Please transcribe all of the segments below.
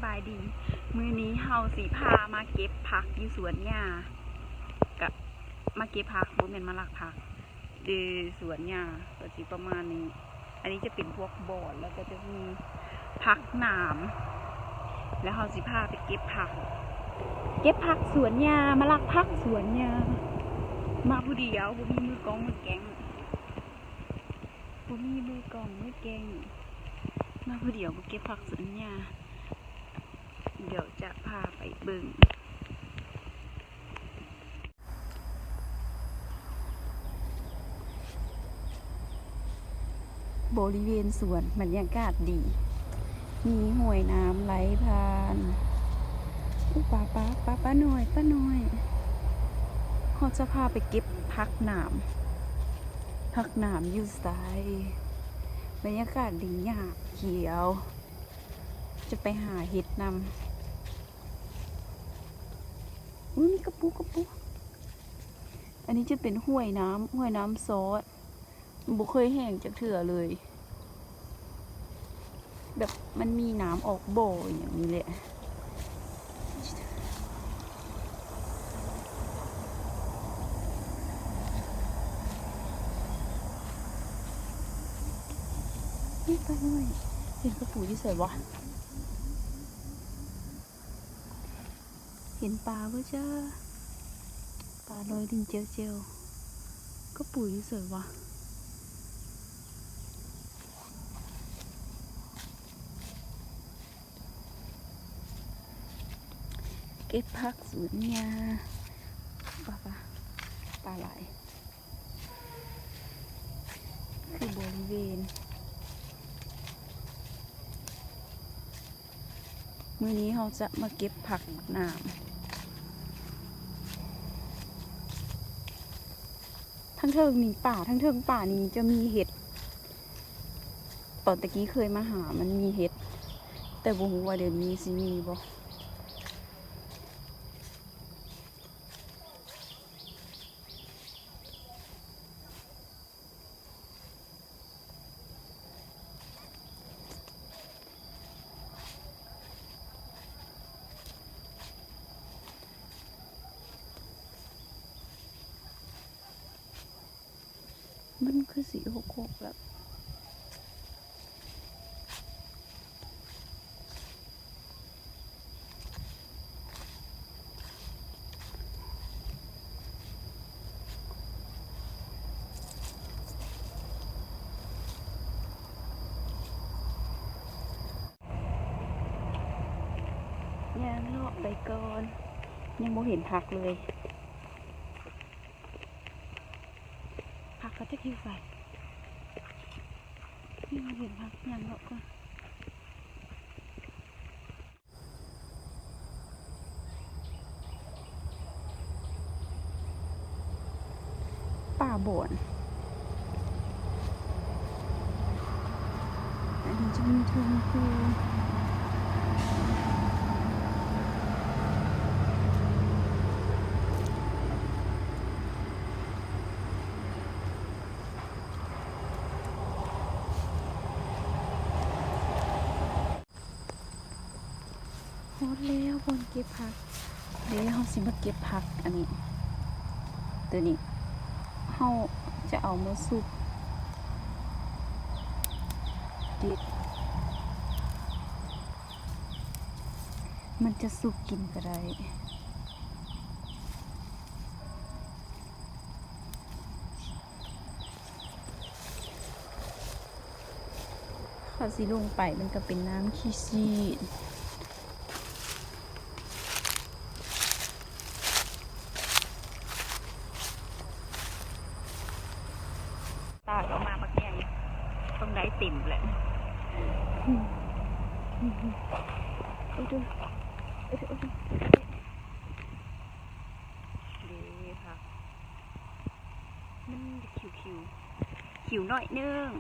ສະບາຍດີ ມື້ນີ້ເຮົາຊິພາມາເກັບຜັກຢູ່ສວນຫຍ້າ ກະມາເກັບຜັກ ບໍ່ແມ່ນມາລັກຜັກ ຢູ່ສວນຫຍ້າ ກະຊິປະມານນີ້. ອັນນີ້ຈະເປັນພວກບອນ ແລ້ວກໍຈະມີຜັກໜາມ ແລ້ວເຮົາຊິພາໄປເກັບຜັກ ເກັບຜັກສວນຫຍ້າ ມາລັກຜັກສວນຫຍ້າ. ມາຜູ້ດຽວ ບໍ່ມີມືກ້ອງມືແກ້ງ ບໍ່ມີມືກ້ອງມືແກ້ງ ມາຜູ້ດຽວ ມາເກັບຜັກສວນຫຍ້າ. ດຽວຈະພາໄປເບິ່ງ ບໍລິເວນສວນ ບັນຍາກາດດີ ມີຫ້ວຍນ້ຳໄຫຼຜ່ານ. ອຸ ປາ ປາ ປາ ປານ້ອຍ ປານ້ອຍ. ເຮົາຈະພາໄປເກັບຜັກໜາມ ຜັກໜາມຢູ່ໃສ? ບັນຍາກາດດີ ຫຍ້າຂຽວ. ຈະໄປຫາເຫັດນຳ. ອຸ້ຍ ມີກະປູ ກະປູ. ອັນນີ້ຈະເປັນຫ້ວຍນ້ຳ ຫ້ວຍນ້ຳຊອດ ບໍ່ເຄີຍແຫ້ງຈັກເທື່ອເລີຍ ແບບມັນມີນ້ຳອອກບໍ່ອີ່ຫຍັງນີ້ແຫຼະ. ນີ້ປານ້ອຍ ເຫັນກະປູຢູ່ໃສວະ? ເຫັນປາບໍ່ຈ້າ? ປາລອຍຫຼິ້ນແຈ່ວໆ. ກະປູຢູ່ໃສວະ? ເກັບຜັກສວນຫຍ້າ. ປາ ປາ ປາຫຼາຍ. ຄືບໍລິເວນ ມື້ນີ້ເຮົາຈະມາເກັບຜັກໜາມ. ທາງເທິງນີ້ປ່າ ທາງເທິງປ່ານີ້ຈະມີເຫັດ. ຕອນຕະກີ້ເຄີຍມາຫາມັນມີເຫັດ ແຕ່ບໍ່ຮູ້ວ່າດຽວນີ້ຊິມີບໍ່. ມັນຄືຊິຫົກໆແລ້ວ. ຍ່າງເລາະໄປກ່ອນ ຍັງບໍ່ເຫັນຜັກເລີຍ. ຜັກເຂົາຈັກຢູ່ໃສ? ຍັງບໍ່ເຫັນຜັກ ຍ່າງເລາະກ່ອນ. ປ່າບອນ ອັນນີ້ຈະມີທົ່ວມີພູ. ຮອດແລ້ວບ່ອນເກັບຜັກເດ້. ເຮົາຊິມາເກັບຜັກອັນນີ້ ໂຕນີ້ ເຮົາຈະເອົາມາຊຸບ ເດັດ ມັນຈະສຸກກິນກໍໄດ້. ເຂົາຊິລົງໄປ ມັນກໍເປັນນ້ຳຂີ້ຊີດ. ຕາຍ ເອົາມາບັກໃຫຍ່ ຕ້ອງໄດ້ເຕັມແຫຼະ. ໂອ້ຍ ໂອ້ຍ ໂອ້ຍ ເດ້ ຜັກ ມັນຄິວໆ ຄິວໜ້ອຍໜຶ່ງ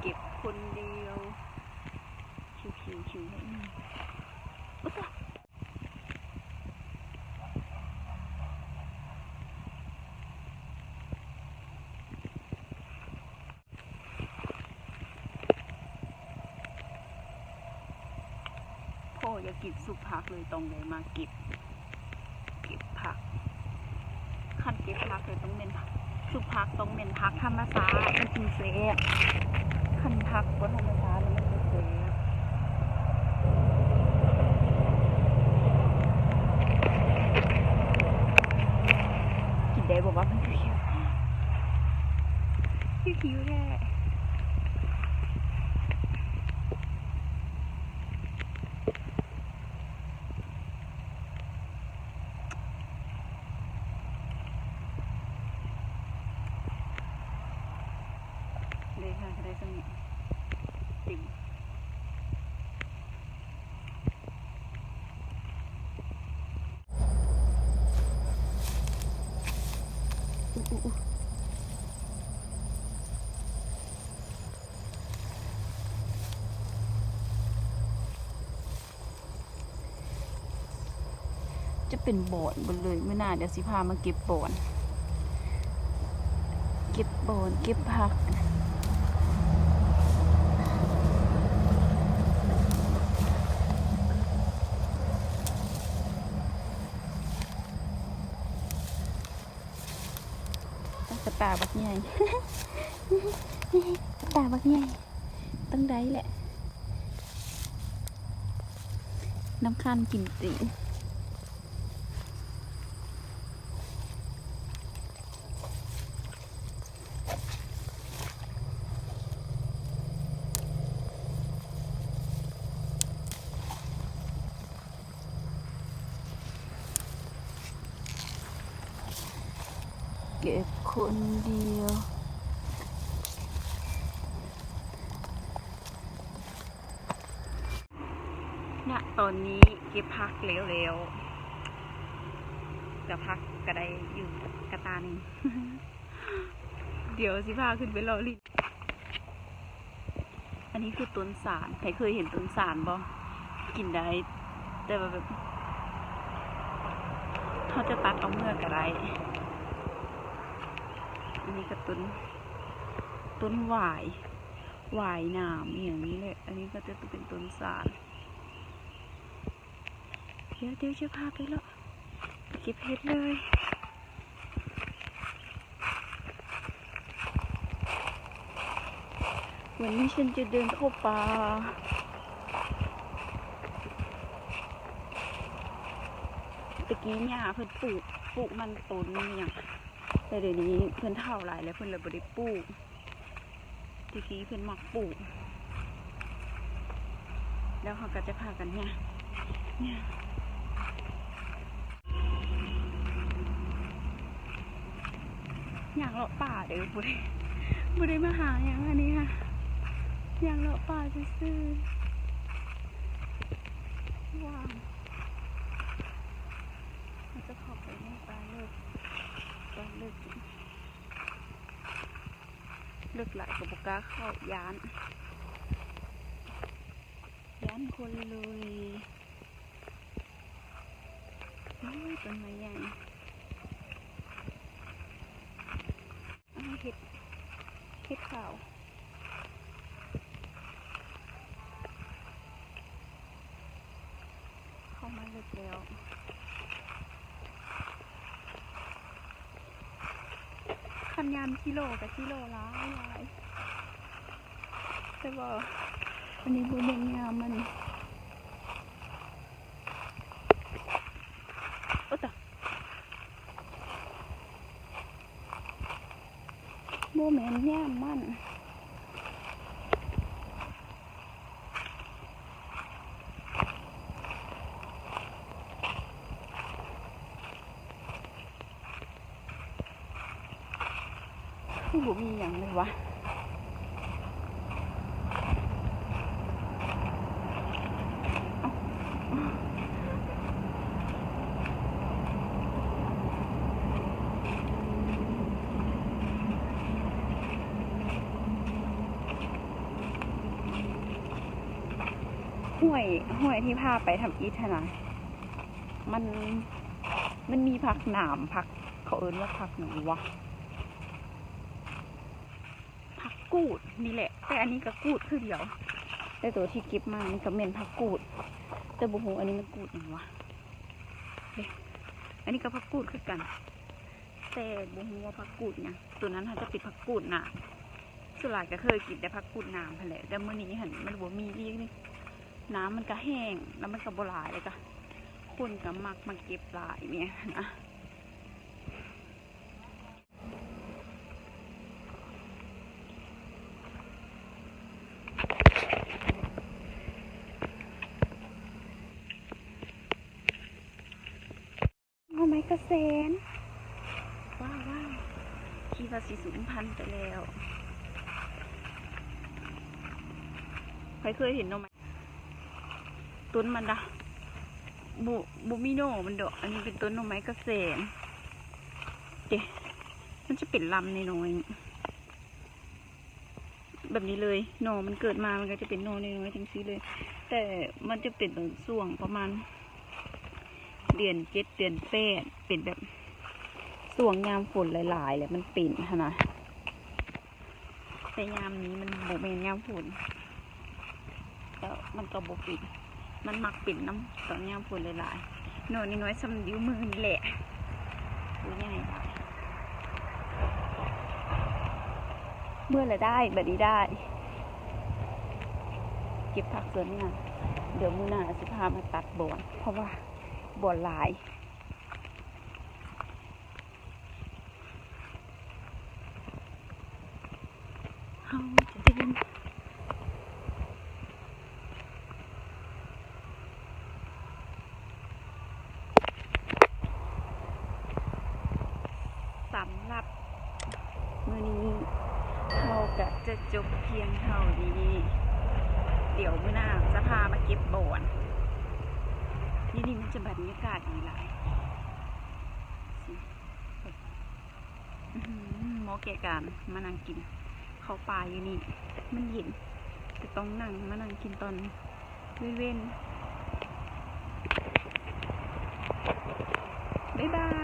ເກັບຄົນດຽວ ຄິວໆ ຄິວໜ້ອຍໜຶ່ງ. ໂອ້ຍ ໂ ຢາກກິນຊຸບຜັກເລີຍ ຕ້ອງໄດ້ມາເກັບ ເກັບຜັກ. ຄັນເກັບຜັກເລີຍຕ້ອງແມ່ນ ຊຸບຜັກຕ້ອງແມ່ນຜັກທຳມະຊາດ ມັນຈຶ່ງແຊບ. ຄັນຜັກບໍ່ທຳມະຊາດມັນບໍ່ແຊບ. ກິນໄດ້ບໍ່ວະ? ມັນຄືຫິວແທ້. ເລີຍຫາກະໄດ້ສ່ຳນີ້ ຕິ່ມ. ຈະເປັນບ່ອນເບິດເລີຍ. ມື້ໜ້າດຽວຊິພາມາເກັບບ່ອນ ເກັບບ່ອນ ເກັບຜັກ. ກະຕ່າບັກໃຫຍ່ ກະຕ່າບັກໃຫຍ່ ຕ້ອງໄດ້ແຫຼະ. ລຳຄານກິນຕີນ. ເກັບຄົນດຽວ. ນະ ຕອນນີ້ເກັບຜັກແລ້ວແລ້ວ ກະຜັກກະໄດ້ຢູ່ກະຕ່າໜຶ່ງ. ດຽວຊິພາຂຶ້ນໄປເລາະຫຼິ້ນ. ອັນນີ້ຄືຕົ້ນສານ. ໃຜເຄີຍເຫັນຕົ້ນສານບໍ່? ກິນໄດ້ ແຕ່ວ່າແບບ ເຮົາຈະຕັດເອົາເມືອກະໄດ້. ອັນນີ້ກະຕົ້ນ ຕົ້ນຫວາຍ ຫວາຍໜາມອີ່ຫຍັງນີ້ແຫຼະ. ອັນນີ້ກະຈະເປັນຕົ້ນສານ. ດຽວ ດຽວຈະພາໄປເລາະ ເກັບເຫັດເລີຍ. ວັນນີ້ເຊັ່ນຈະເດີນເຂົ້າປ່າ. ແຕ່ກີ້ຍ່າເພິ່ນປູກ ປູກມັນຕົ້ນອີ່ຫຍັງ ແຕ່ດຽວນີ້ເພິ່ນເຖົ້າຫຼາຍແລ້ວ ເພິ່ນເລີຍບໍ່ໄດ້ປູກ. ແຕ່ກີ້ເພິ່ນມັກປູກ. ແລ້ວເຮົາກະຈະພາກັນຍ່າງ ຍ່າງ ຍ່າງເລາະປ່າເດີ້. ບໍ່ໄດ້ ບໍ່ໄດ້ມາຫາຫຍັງ ອັນນີ້ຫະ ຍ່າງເລາະປ່າຊື່ໆ. ວ້າວ ເຮົາຈະເຂົ້າໄປໃນປ່າເລິກ ປ່າເລິກ. ເລິກຫຼາຍກະບໍ່ກ້າເຂົ້າ ຢ້ານ ຢ້ານຄົນລຸຍ. ໂອ້ຍ ຕົ້ນໄມ້ໃຫຍ່. ອ້າວ ເຫັດ ເຫັດຂາວ. ເຂົ້າມາເລິກແລ້ວ. ຄັນຍາມຈິໂລກະຈິໂລຫຼາຍໆ ແຕ່ວ່າອັນນີ້ບໍ່ແມ່ນຍາມມັນ. ໂອຕະ ບໍ່ແມ່ນຍາມມັນ. ຄືບໍ່ມີຫຍັງເລີຍຫວາ? ຫ້ວຍ ຫ້ວຍທີ່ພາໄປທຳອິດຫັ້ນນະ ມັນ ມັນມີຜັກໜາມ ຜັກ ເຂົາເອີ້ນວ່າຜັກຫຍັງຫວາ? ຜັກກູດນີ້ແຫຼະ ແຕ່ອັນນີ້ກະກູດຄືດຽວ ແຕ່ໂຕທີ່ເກັບມານີ້ກະແມ່ນຜັກກູດ ແ ແຕ່ບໍ່ຮູ້ອັນນີ້ມັນກູດຫຍັງວະ. ເດ້ ອັນນີ້ກໍຜັກກູດຄືກັນ ແຕ່ບໍ່ຮູ້ວ່າຜັກກູດຫຍັງ. ໂຕນັ້ນຫາຈະເປັນຜັກກູດໜາມ. ສ່ວນຫຼາຍກໍເຄີຍກິນແຕ່ຜັກກູດໜາມຫັ້ນແຫຼະ, ແຕ່ມື້ນີ້ຫັ້ນມັນບໍ່ມີອີກນີ້. ນ້ຳມັນກໍແຫ້ງ ແລ້ວມັນກໍບໍ່ຫຼາຍ ແລ້ວກໍຄົນກໍມັກມາເກັບຫຼາຍແນວຫັ້ນນະ. ໜໍ່ໄມ້ກະແສນ ວ້າວໆ ຄິດວ່າຊິສູນພັນໄປແລ້ວ. ໃຜເຄີຍເຫັນໜໍ່ໄມ້ ຕົ້ນມັນດະ ບໍ່ ບໍ່ມີໜໍ່ມັນດອກ. ອັນນີ້ເປັນຕົ້ນໜໍ່ໄມ້ກະແສນເດ້ ມັນຈະເປັນລຳນ້ອຍໆ ແບບນີ້ເລີຍ. ໜໍ່ມັນເກີດມາ ມັນກໍຈະເປັນໜໍ່ນ້ອຍໆ ຈັ່ງຊີ້ເລີຍ. ແຕ່ມັນຈະເປັນຕອນຊ່ວງປະມານເດືອນເຈັດ ເດືອນແປດ ເປັນແບບຊ່ວງຍາມຝົນຫຼາຍໆ ແລ້ວມັນເປັນຫັ້ນນະ. ແຕ່ຍາມນີ້ມັນບໍ່ແມ່ນຍາມຝົນ ແລ້ວມັນກໍບໍ່ເປັນ. ມັນມັກເປັນນຳຕອນຍາມຝົນຫຼາຍໆ. ໜໍ່ນ້ອຍໆ ສ່ຳນິ້ວມືນີ້ແຫຼະ ບໍ່ໃຫຍ່ຫຼາຍ. ເມື່ອລະໄດ້ ບັດນີ້ໄດ້ ເກັບຜັກສວນຫຍ້າ. ດຽວມື້ໜ້າຊິພາມາຕັດບອນ ເພາະວ່າບອນຫຼາຍ. ເຮົາຈະເດີນ ສຳລັບມື້ນີ້ເຮົາກະຈະຈົບພຽງເທົ່ານີ້. ດຽວມື້ໜ້າຈະພາມາເກັບບອນ. ຢູ່ນີ້ມັນຈະບັນຍາກາດດີຫຼາຍ. ອື ເໝາະແກ່ການມານັ່ງກິນເຂົ້າປ່າຢູ່ນີ້ ມັນເຢັນ ແຕ່ຕ້ອງນັ່ງ ມານັ່ງກິນຕອນເວັນໆ. ບາຍບາຍ.